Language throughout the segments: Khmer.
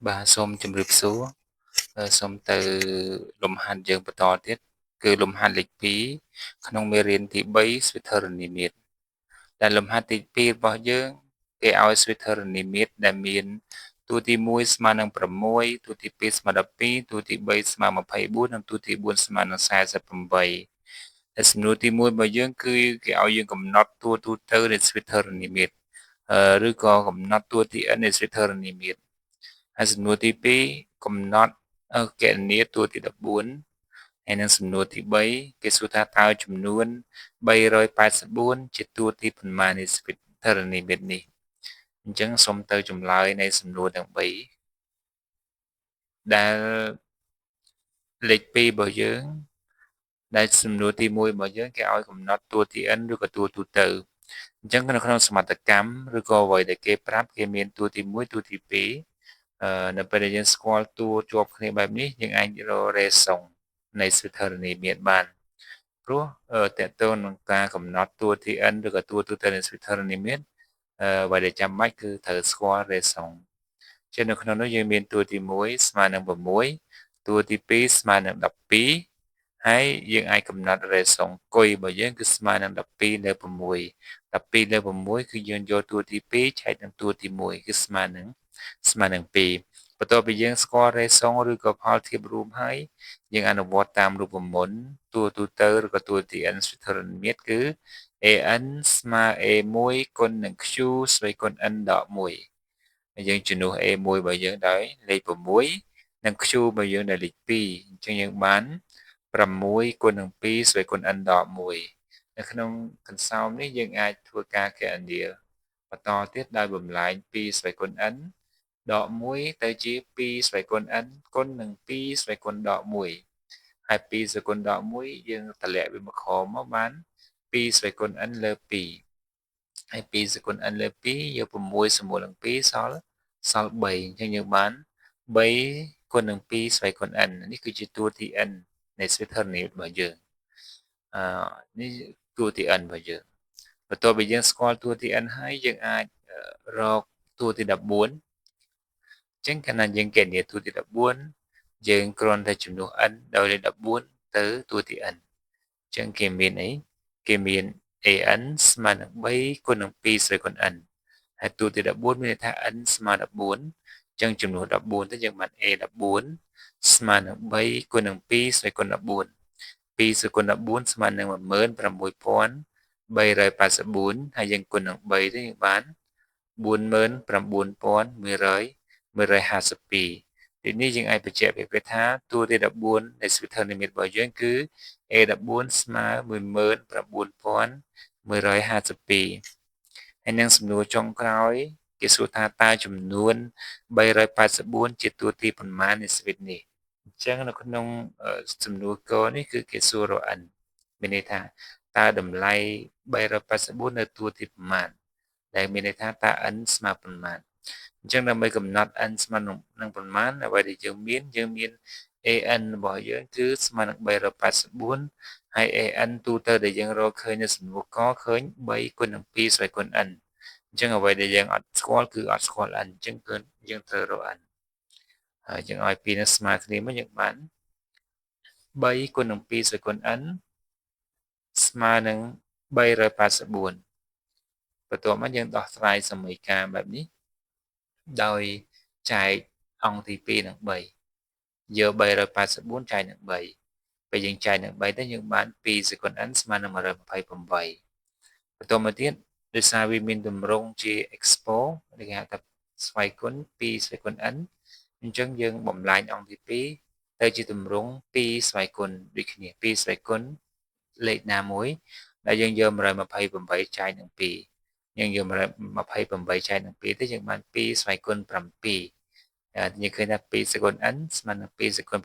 បាទសូមជម្រាបសួរសូមទៅលំហាត់យើងបន្តទៀតគឺលំហាត់លេខ2ក្នុងមេរៀនទី3ស្វិធរណីមាត្រដែលលំហាត់ទី2របស់យើងគេឲ្យស្វិធរណីមាត្រដែលមានតួទី1ស្មើនឹង6តួទី2ស្មើ12តួទី3ស្មើ24និងតួទី4ស្មើនឹង48ដែលសំណួរទី1របស់យើងគឺគេឲ្យយើងកំណត់តួទូទៅនៃស្វិធរណីមាត្រឬក៏កំណត់តួទី n នៃស្វិធរណីមាត្រហើយសំណួរទី2កំណត់គណនាតួទី14ហើយនឹងសំណួរទី3គេសួរថាតើចំនួន384ជាតួទីប៉ុន្មាននៃស្វិធរណីមាត្រនេះអញ្ចឹងសូមទៅចម្លើយនៃសំណួរទាំង3ដែលលេខ2របស់យើងដែលសំណួរទី1របស់យើងគេឲ្យកំណត់តួទី n ឬក៏តួទូទៅអញ្ចឹងនៅក្នុងសមត្ថកម្មឬក៏អ្វីដែលគេប្រាប់គេមានតួទី1តួទី2នៅពេលដែលយើងស្គាល់តួជាប់គ្នាបែបនេះយើងអាចរករេសុងនៃស្វិធរណីមាត្របានព្រោះតកតងនឹងការកំណត់តួទី n ឬក៏តួទូទៅនៃស្វិធរណីមាត្រអ្វីដែលចាំបាច់គឺត្រូវស្គាល់រេសុងជានៅក្នុងនោះយើងមានតួទី1ស្មើនឹង6តួទី2ស្មើនឹង12ហើយយើងអាចកំណត់រេសុងគុយរបស់យើងគឺស្មើនឹង12លើ6 12លើ6គឺយើងយកតួទី2ឆែកនឹងតួទី1គឺស្មើនឹង2បន្ទាប់ពីយើងស្គាល់រេសុងឬក៏ផលធៀបរួមហើយយើងអនុវត្តតាមរូបមន្តតួទូទៅឬក៏តួទី n ស្វិធរណីមាត្រគឺ an ស្មើ a1 គុណនឹង q ស្វ័យគុណ n ដក1ហើយយើងជំនួស a1 របស់យើងដោយលេខ6និង q របស់យើងដោយលេខ2អញ្ចឹងយើងបាន6គុណនឹង2ស្វ័យគុណ n ដក1នៅក្នុងកន្សោមនេះយើងអាចធ្វើការគណនាបន្តទៀតដោយបំលែង2ស្វ័យគុណ n ដក1ទៅជា2ស្វ័យគុណ n គុណនឹង2ស្វ័យគុណដក1ហើយ2ស្វ័យគុណដក1យើងតម្លាក់វាមកក្រោមមកបាន2ស្វ័យគុណ n លើ2ហើយ2ស្វ័យគុណ n លើ2យក6សម្បូរនឹង2សល់3អញ្ចឹងយើងបាន3គុណនឹង2ស្វ័យគុណ n នេះគឺជាតួទី n នៃស្វិធរណីរបស់យើងនេះតួទី n របស់យើងបន្ទាប់ពីយើងស្គាល់តួទី n ហើយយើងអាចរកតួទី14អញ្ចឹងកាលណាយើងគណនាតួទី14យើងគ្រាន់តែជំនួស n ដោយលេខ14ទៅតួទី n អញ្ចឹងគេមានអីគេមាន an ស្មើនឹង3គុណនឹង2ស្វ័យគុណ n ហើយតួទី14មានន័យថា n ស្មើ14អញ្ចឹងចំនួន14ទៅយើងបាន a 14ស្មើនឹង3គុណនឹង2ស្វ័យគុណ14 2ស្វ័យគុណ14ស្មើនឹង16384ហើយយើងគុណនឹង3ទៅយើងបាន49152ទីនេះយើងអាចបញ្ជាក់ប្រាប់ថាតួទី14នៃស្វិធរណីមាត្ររបស់យើងគឺ A14 ស្មើ19152ហើយនឹងសំណួរចុងក្រោយគេសួរថាតើចំនួន384ជាតួទីប៉ុន្មាននៃស្វិតនេះអញ្ចឹងនៅក្នុងសំណួរកនេះគឺគេសួររក n មានន័យថាតើតម្លៃ384នៅតួទីប៉ុន្មានដែលមានន័យថាតើ n ស្មើប៉ុន្មានអញ្ចឹងដើម្បីកំណត់ n ស្មើនឹងប៉ុន្មានអ្វីដែលយើងមាន an របស់យើងគឺស្មើនឹង384ហើយ an ទូទៅដែលយើងរកឃើញនៅសំណួរកឃើញ3គុណនឹង2ស្វ័យគុណ n អញ្ចឹងអ្វីដែលយើងអត់ស្គាល់គឺអត់ស្គាល់ n អញ្ចឹងគឺយើងត្រូវរក n ហើយយើងឲ្យពីរនឹងស្មើគ្នាមកយើងបាន3គុណនឹង2ស្វ័យគុណ n ស្មើនឹង384បន្ទាប់មកយើងដោះស្រាយសមីការបែបនេះដោយចែកអង្គទី2និង3យក384ចែកនឹង3ពេលយើងចែកនឹង3ទៅយើងបាន2ស្វ័យគុណ n ស្មើនឹង128បន្ទាប់មកទៀតដោយសារវាមានទម្រង់ជា expo គេហៅថាស្វ័យគុណ2ស្វ័យគុណ n អញ្ចឹងយើងបំលែងអង្គទី2ទៅជាទម្រង់2ស្វ័យគុណដូចគ្នា2ស្វ័យគុណលេខណាមួយដែលយើងយក128ចែកនឹង2យើងយក128ចែកនឹង2ទៅយើងបាន2ស្វ័យគុណ7យើងឃើញថា2ស្វ័យគុណ n ស្មើនឹង2ស្វ័យគុណ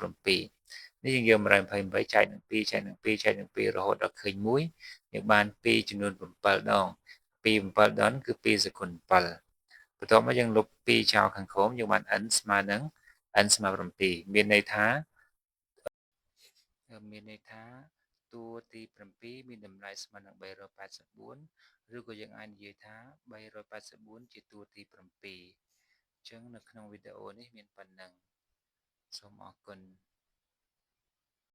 7នេះយើងយក128ចែកនឹង2ចែកនឹង2ចែកនឹង2រហូតដល់ឃើញ1យើងបាន2ចំនួន7ដង2 7ដងគឺ2ស្វ័យគុណ7បន្ទាប់មកយើងលុប2ចោលខាងក្រោមយើងបាន n ស្មើនឹង n ស្មើ7មានន័យថាតួទី7មានតម្លៃស្មើនឹង384ឬក៏យើងអាចនិយាយថា384ជាតួទី7អញ្ចឹង ចឹងនៅក្នុងវីដេអូនេះមានប៉ុណ្ណឹងសូមអរគុណ។